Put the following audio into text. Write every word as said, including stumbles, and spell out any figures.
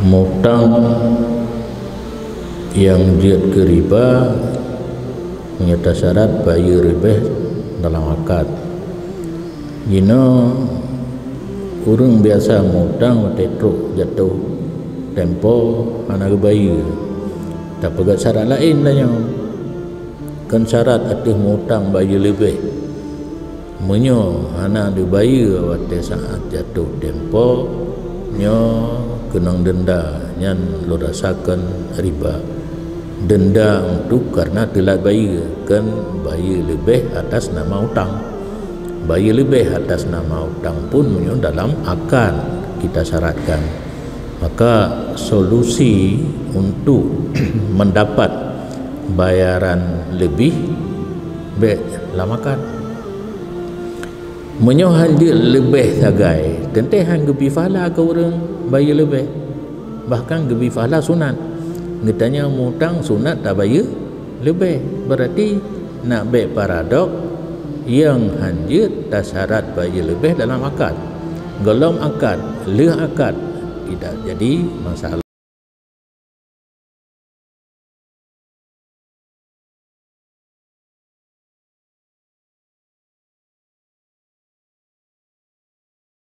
Mutang nyang jeuet keu riba, meunyoe tasyarat bayeue leubeh dalam akad. Jinoe ureuëng biasa mutang watée trok jatoh tempo hana geubayeue. Tapeugah syarat laén tanyoe. Kon syarat ateueh mutang bayeue leubeh. Meunyoe hana geubayeue watée saát jatoh tempo, nyoe keunong denda, nyan lôn rasakan riba. Denda untuk karena teulat bayeue, kon bayeue leubeh atas nama utang. Bayeue leubeh atas nama utang pun meunyoe dalam akad kita syaratkan. Maka solusi untuk mendapat bayaran leubeh, bék lam akad. Meunyoe han jeuet leubeh sagai, teuntée han geubi pahala keu ureuëng bayeue leubeh. Bahkan geubi pahala sunat. Geutanyoe mutang sunat tabayeue leubeh. Berarti nak bék paradok, nyang han jeuet tasyarat bayeue leubeh dalam akad. Gohlom akad, lheueh akad, tidak jadi masalah.